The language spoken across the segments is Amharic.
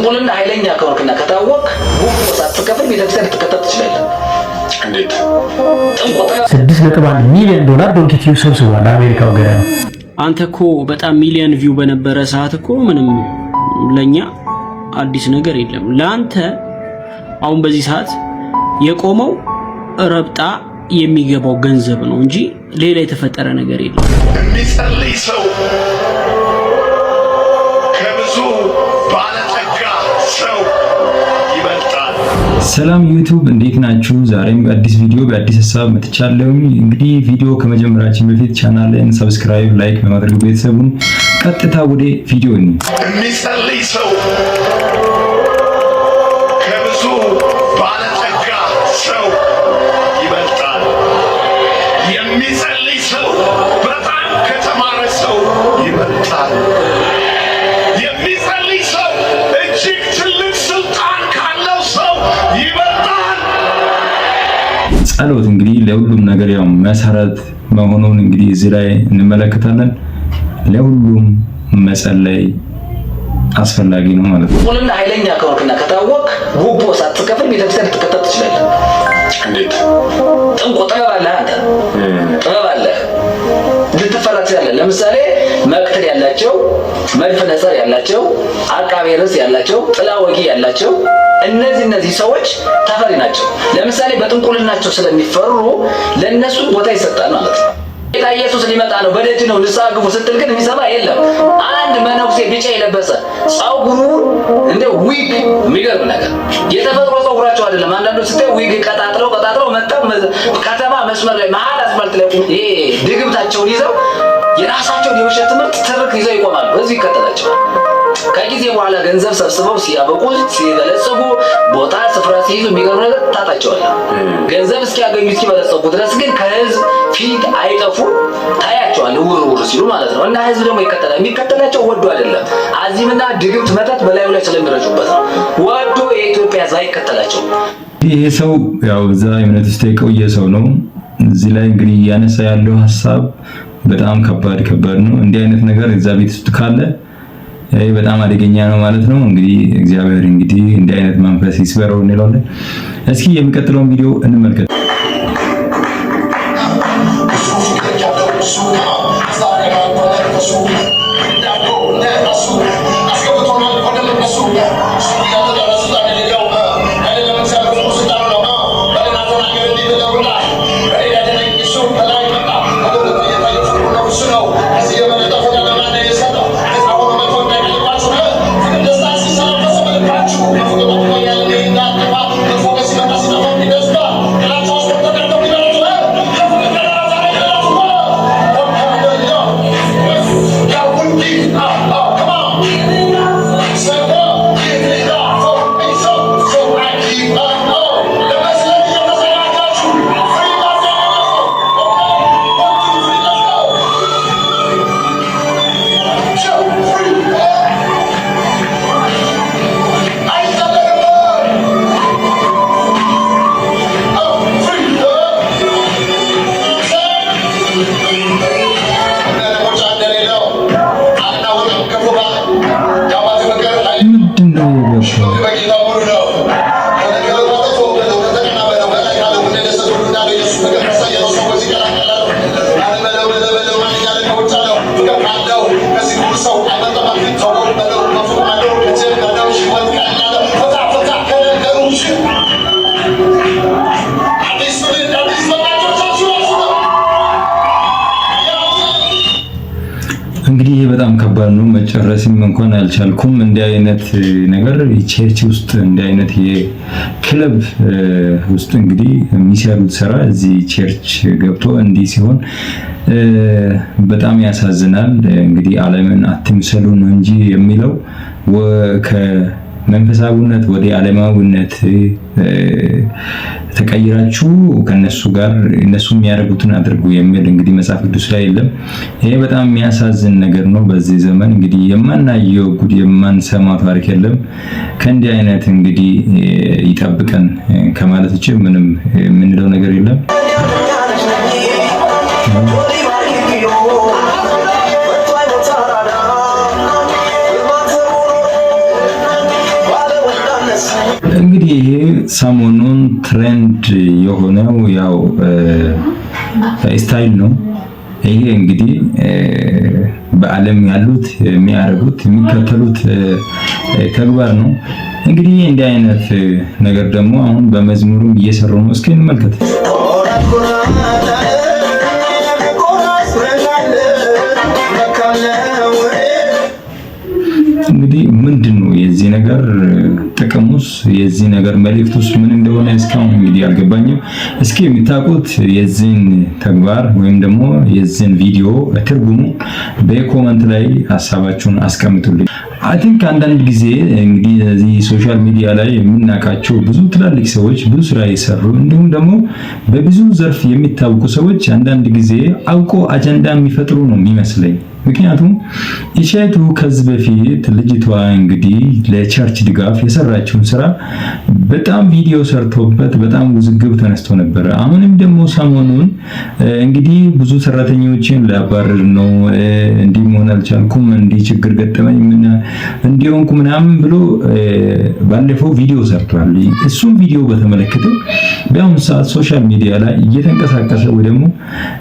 ጥንቁልና ኃይለኛ ከሆንክና ከታወቅ ጉቦ ሳትከፍል ቤተክርስቲያን ልትከተት ትችላለህ። እንዴት? ጥንቆላ 6.1 ሚሊዮን ዶላር ዶንኪ ቲዩብ ሰብስቧል። አሜሪካው ገና ነው። አንተ እኮ በጣም ሚሊዮን view በነበረ ሰዓት እኮ ምንም ለኛ አዲስ ነገር የለም። ለአንተ አሁን በዚህ ሰዓት የቆመው ረብጣ የሚገባው ገንዘብ ነው እንጂ ሌላ የተፈጠረ ነገር የለም። የሚጸልይ ሰው ከብዙ ባለጠጋ ሰው ይበልጣል። ሰላም ዩቲዩብ፣ እንዴት ናችሁ? ዛሬም በአዲስ ቪዲዮ በአዲስ ሀሳብ መጥቻለሁ። እንግዲህ ቪዲዮ ከመጀመራችን በፊት ቻናልን subscribe፣ like በማድረግ ቤተሰቡን ቀጥታ ወደ ቪዲዮ እንሂድ። የሚጸልይ ሰው ከብዙ ባለጠጋ ሰው ይበልጣል። የሚጸልይ ሰው በጣም ከተማረ ሰው ይበልጣል። የሚጸልይ ሰው እጅግ ትልቅ ስልጣን ካለው ሰው ይበልጣል። ጸሎት እንግዲህ ለሁሉም ነገር ያው መሰረት መሆኑን እንግዲህ እዚህ ላይ እንመለከታለን። ለሁሉም መጸለይ አስፈላጊ ነው ማለት ነው። ጥንቁልና ኃይለኛ ከሆንክና ከታወቅ ጉቦ ሳትከፍል ቤተክርስቲያን ልትከተት ትችላለህ። እንዴት? ጥንቆ ጥበብ አለህ፣ አንተ ጥበብ አለህ፣ ልትፈራ ትችላለህ። ለምሳሌ መቅትል ያላቸው፣ መድፍ ነጸር ያላቸው፣ አቃቤ ርዕስ ያላቸው፣ ጥላ ወጊ ያላቸው እነዚህ ሰዎች ተፈሪ ናቸው። ለምሳሌ በጥንቁልናቸው ስለሚፈሩ ለእነሱ ቦታ ይሰጣል ማለት ነው። ጌታ ኢየሱስ ሊመጣ ነው፣ በደጅ ነው፣ ንስሐ ግቡ ስትል ግን የሚሰማ የለም። አንድ መነኩሴ ቢጫ የለበሰ ፀጉሩ እንደ ዊግ፣ የሚገርም ነገር የተፈጥሮ ፀጉራቸው አይደለም። አንዳንዶች ስታይ ዊግ ቀጣጥለው ቀጣጥለው መጥተው ከተማ መስመር ላይ መሀል አስፋልት ላይ ይሄ ድግምታቸውን ይዘው የራሳቸውን የውሸት ትምህርት ትርክ ይዘው ይቆማሉ። ህዝብ ይከተላቸዋል። ከጊዜ በኋላ ገንዘብ ሰብስበው ሲያበቁ፣ ሲበለጽጉ፣ ቦታ ስፍራ ሲይዙ የሚገርም ነገር ታጣቸዋለህ። ገንዘብ እስኪያገኙ እስኪበለጸጉ ድረስ ግን ከህዝብ ፊት አይጠፉም። ታያቸዋለህ ውር ውር ሲሉ ማለት ነው። እና ህዝብ ደግሞ ይከተላል። የሚከተላቸው ወዶ አይደለም፣ አዚምና ድግምት መተት በላዩ ላይ ስለሚረጩበት ነው። ወዶ የኢትዮጵያ ህዝብ አይከተላቸው። ይሄ ሰው ያው እዛ እምነት ውስጥ የቆየ ሰው ነው። እዚህ ላይ እንግዲህ እያነሳ ያለው ሀሳብ በጣም ከባድ ከባድ ነው። እንዲህ አይነት ነገር እዛ ቤት ውስጥ ካለ ይሄ በጣም አደገኛ ነው ማለት ነው። እንግዲህ እግዚአብሔር እንግዲህ እንዲህ አይነት መንፈስ ይስበረው እንለዋለን። እስኪ የሚቀጥለውን ቪዲዮ እንመልከት። ምንድን ነው የገባው? እንግዲህ ይሄ በጣም ከባድ ነው። መጨረስም እንኳን አልቻልኩም። እንዲህ አይነት ነገር church ውስጥ፣ እንዲህ አይነት የክለብ ውስጥ እንግዲህ የሚሰሩት ስራ እዚህ church ገብቶ እንዲህ ሲሆን በጣም ያሳዝናል። እንግዲህ ዓለምን አትምሰሉ ነው እንጂ የሚለው፣ ከመንፈሳዊነት ወደ ዓለማዊነት ተቀይራችሁ ከነሱ ጋር እነሱ የሚያደርጉትን አድርጉ የሚል እንግዲህ መጽሐፍ ቅዱስ ላይ የለም። ይሄ በጣም የሚያሳዝን ነገር ነው። በዚህ ዘመን እንግዲህ የማናየው ጉድ፣ የማንሰማው ታሪክ የለም። ከእንዲህ አይነት እንግዲህ ይጠብቀን ከማለት ውጭ ምንም የምንለው ነገር የለም። እንግዲህ ይሄ ሰሞኑን trend የሆነው ያው style ነው። ይሄ እንግዲህ በዓለም ያሉት የሚያደርጉት የሚከተሉት ተግባር ነው። እንግዲህ እንዲህ አይነት ነገር ደግሞ አሁን በመዝሙሩም እየሰሩ ነው። እስኪ እንመልከት። እንግዲህ ምንድን ነው የዚህ ነገር ጥቅሙስ፣ የዚህ ነገር መልእክቱስ ምን እንደሆነ እስካሁን እንግዲህ አልገባኝም። እስኪ የምታውቁት የዚህን ተግባር ወይም ደግሞ የዚህን ቪዲዮ ትርጉሙ በ comment ላይ ሀሳባችሁን አስቀምጡልኝ። I think አንዳንድ ጊዜ እንግዲህ እዚህ social media ላይ የምናውቃቸው ብዙ ትላልቅ ሰዎች፣ ብዙ ስራ የሰሩ፣ እንዲሁም ደግሞ በብዙ ዘርፍ የሚታወቁ ሰዎች አንዳንድ ጊዜ አውቆ አጀንዳ የሚፈጥሩ ነው የሚመስለኝ። ምክንያቱም እሸቱ ከዚህ በፊት ልጅቷ እንግዲህ ለ church ድጋፍ የሰራችውን ስራ በጣም ቪዲዮ ሰርቶበት በጣም ውዝግብ ተነስቶ ነበረ። አሁንም ደግሞ ሰሞኑን እንግዲህ ብዙ ሰራተኞችን ሊያባርር ነው፣ እንዲህ መሆን አልቻልኩም፣ እንዲህ ችግር ገጠመኝ፣ ምን እንዲሆንኩ ምናምን ብሎ ባለፈው ቪዲዮ ሰርቷል። እሱም ቪዲዮ በተመለከተ በአሁኑ ሰዓት social media ላይ እየተንቀሳቀሰ ወይ ደግሞ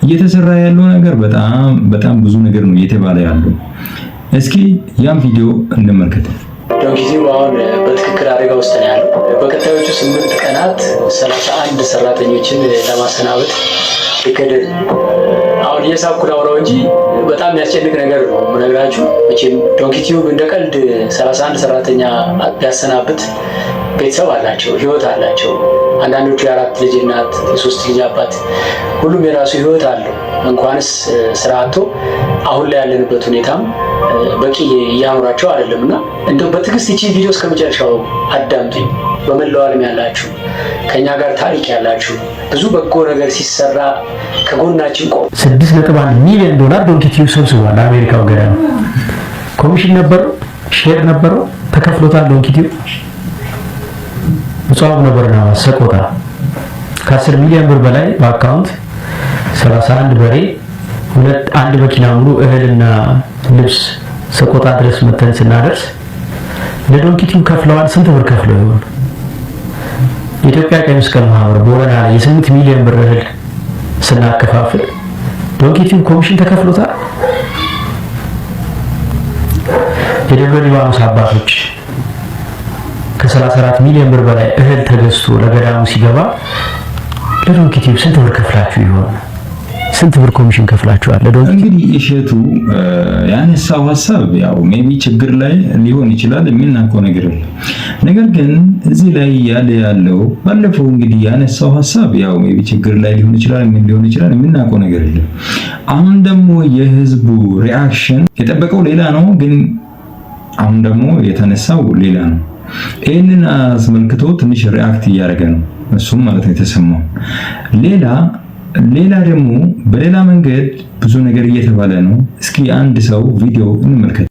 እየተሰራ ያለው ነገር በጣም በጣም ብዙ ነገር ነው እየተባለ ያለው። እስኪ ያን ቪዲዮ እንመልከት። ዶንኪ ቲዩብ አሁን በትክክል አደጋ ውስጥ ነው ያለው። በቀጣዮቹ 8 ቀናት 31 ሰራተኞችን ለማሰናበት እቅድ። አሁን እየሳኩ ላውራው እንጂ በጣም የሚያስጨንቅ ነገር ነው የምነግራችሁ። መቼም ዶንኪ ቲዩብ እንደ ቀልድ 31 ሰራተኛ ቢያሰናብት ቤተሰብ አላቸው፣ ህይወት አላቸው። አንዳንዶቹ የአራት ልጅ እናት፣ የሶስት ልጅ አባት፣ ሁሉም የራሱ ህይወት አለው። እንኳንስ ስራ አጥቶ አሁን ላይ ያለንበት ሁኔታም በቂ እያኖራቸው አይደለም። እና እንደው በትዕግስት ይቺ ቪዲዮ እስከ መጨረሻው አዳምጡኝ። በመላው ዓለም ያላችሁ፣ ከኛ ጋር ታሪክ ያላችሁ፣ ብዙ በጎ ነገር ሲሰራ ከጎናችን ቆም 6.1 ሚሊዮን ዶላር ዶንኪ ቲዩብ ሰብስቧል። አሜሪካው ገዳም ኮሚሽን ነበረው፣ share ነበረው፣ ተከፍሎታል። ዶንኪ ቲዩብ ብፁዕ አቡነ በርናባስ ሰቆጣ ከ10 ሚሊዮን ብር በላይ በ account፣ 31 በሬ፣ ሁለት አንድ መኪና ሙሉ እህልና ልብስ ሰቆጣ ድረስ መተን ስናደርስ ለዶንኪ ቲዩብ ከፍለዋል። ስንት ብር ከፍለው ይሆን? የኢትዮጵያ ቀይ መስቀል ማህበር ቦረና ላይ የ8 ሚሊዮን ብር እህል ስናከፋፍል ዶንኪ ቲዩብ ኮሚሽን ተከፍሎታል። የደብረ ሊባኖስ አባቶች ከ34 ሚሊዮን ብር በላይ እህል ተገዝቶ ለገዳሙ ሲገባ ለዶንኪ ቲዩብ ስንት ብር ከፍላችሁ ይሆን? ስንት ብር ኮሚሽን ከፍላችኋል? ለዶንኪ እንግዲህ እሸቱ ያነሳው ሀሳብ ያው maybe ችግር ላይ ሊሆን ይችላል፣ የምናውቀው ነገር የለም። ነገር ግን እዚህ ላይ ያለው ባለፈው እንግዲህ ያነሳው ሀሳብ ያው maybe ችግር ላይ ሊሆን ይችላል፣ ምን ሊሆን ይችላል፣ የምናውቀው ነገር የለም። አሁን ደግሞ የህዝቡ reaction የጠበቀው ሌላ ነው፣ ግን አሁን ደግሞ የተነሳው ሌላ ነው። ይህንን አስመልክቶ ትንሽ react እያደረገ ነው እሱም ማለት ነው የተሰማው። ሌላ ሌላ ደግሞ በሌላ መንገድ ብዙ ነገር እየተባለ ነው። እስኪ አንድ ሰው ቪዲዮ እንመልከት።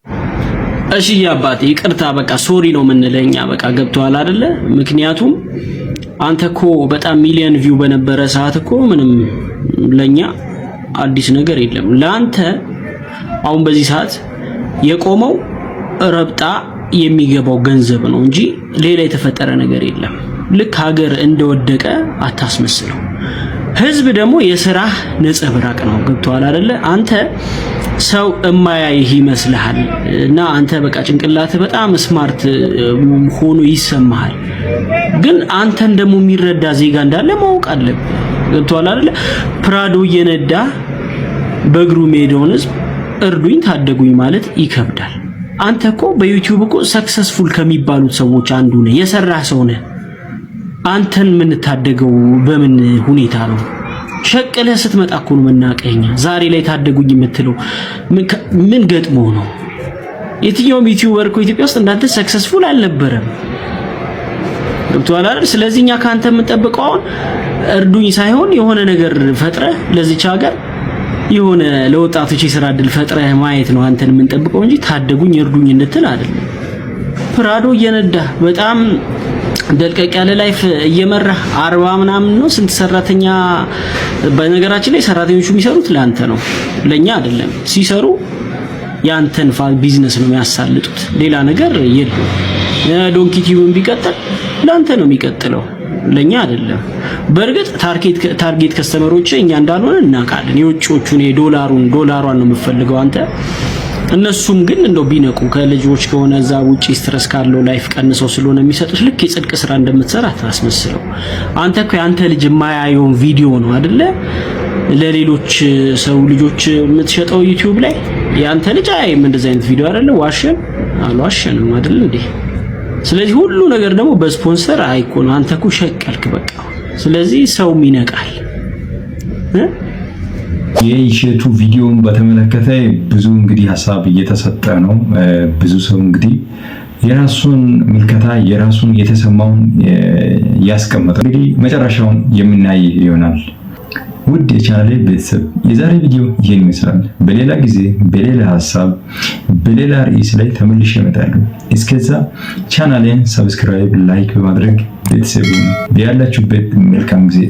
እሺ አባቴ ይቅርታ፣ በቃ sorry ነው የምንልህ እኛ። በቃ ገብቶሃል አይደለ? ምክንያቱም አንተ እኮ በጣም ሚሊዮን view በነበረ ሰዓት እኮ ምንም ለኛ አዲስ ነገር የለም። ለአንተ አሁን በዚህ ሰዓት የቆመው ረብጣ የሚገባው ገንዘብ ነው እንጂ ሌላ የተፈጠረ ነገር የለም። ልክ ሀገር እንደወደቀ አታስመስለው። ህዝብ ደግሞ የስራህ ነጸብራቅ ነው። ገብቶሃል አይደለ? አንተ ሰው እማያይህ ይመስልሃል እና አንተ በቃ ጭንቅላትህ በጣም smart ሆኖ ይሰማሃል። ግን አንተን ደግሞ የሚረዳ ዜጋ እንዳለ ማወቅ አለብህ። ገብቶሃል አይደለ? ፕራዶ እየነዳ በእግሩ የሚሄደውን ህዝብ እርዱኝ ታደጉኝ ማለት ይከብዳል። አንተ እኮ በዩቲዩብ እኮ successful ከሚባሉት ሰዎች አንዱ ነህ፣ የሰራህ ሰው ነህ። አንተን የምንታደገው በምን ሁኔታ ነው? ሸቅለህ ስትመጣ እኮ ነው የምናውቅህ እኛ። ዛሬ ላይ ታደጉኝ የምትለው ምን ገጥሞ ነው? የትኛውም YouTuber እኮ ኢትዮጵያ ውስጥ እንዳንተ successful አልነበረም። ገብቶሃል አይደል? ስለዚህ እኛ ካንተ የምንጠብቀው አሁን እርዱኝ ሳይሆን የሆነ ነገር ፈጥረህ ለዚች ሀገር የሆነ ለወጣቶች የስራ እድል ፈጥረህ ማየት ነው አንተን የምንጠብቀው እንጂ ታደጉኝ እርዱኝ እንድትል አይደለም። ፕራዶ እየነዳህ፣ በጣም ደልቀቅ ያለ life እየመራህ፣ 40 ምናምን ነው ስንት ሰራተኛ። በነገራችን ላይ ሰራተኞቹ የሚሰሩት ለአንተ ነው፣ ለኛ አይደለም። ሲሰሩ ያንተን ቢዝነስ ነው የሚያሳልጡት፣ ሌላ ነገር የለውም። ዶንኪ ቲዩብን ቢቀጥል ለአንተ ነው የሚቀጥለው፣ ለኛ አይደለም። በእርግጥ target customer ኦች እኛ እንዳልሆነ እናውቃለን። የውጭዎቹን የዶላሩን ዶላሯን ነው የምፈልገው አንተ። እነሱም ግን እንደው ቢነቁ ከልጆች ከሆነ እዛ ውጪ stress ካለው life ቀንሰው ስለሆነ የሚሰጡት ልክ የጽድቅ ስራ እንደምትሰራ ታስመስለው። አንተ እኮ የአንተ ልጅ የማያየውን ቪዲዮ ነው አይደለ ለሌሎች ሰው ልጆች የምትሸጠው ዩቲዩብ ላይ። የአንተ ልጅ አያይም እንደዚህ አይነት ቪዲዮ አይደለ? ዋሸን አልዋሸንም አይደል እንዴ? ስለዚህ ሁሉ ነገር ደግሞ በስፖንሰር አይኮን። አንተ እኮ ሸቀልክ በቃ። ስለዚህ ሰውም ይነቃል። የእሸቱ ቪዲዮን በተመለከተ ብዙ እንግዲህ ሀሳብ እየተሰጠ ነው። ብዙ ሰው እንግዲህ የራሱን ምልከታ የራሱን የተሰማውን ያስቀመጠ እንግዲህ መጨረሻውን የምናይ ይሆናል። ውድ የቻናሌ ቤተሰብ የዛሬ ቪዲዮ ይህን ይመስላል። በሌላ ጊዜ በሌላ ሀሳብ በሌላ ርዕስ ላይ ተመልሼ እመጣለሁ። እስከዛ ቻናሌን subscribe፣ like በማድረግ ቤተሰብ ሁኑ። ያላችሁበት መልካም ጊዜ።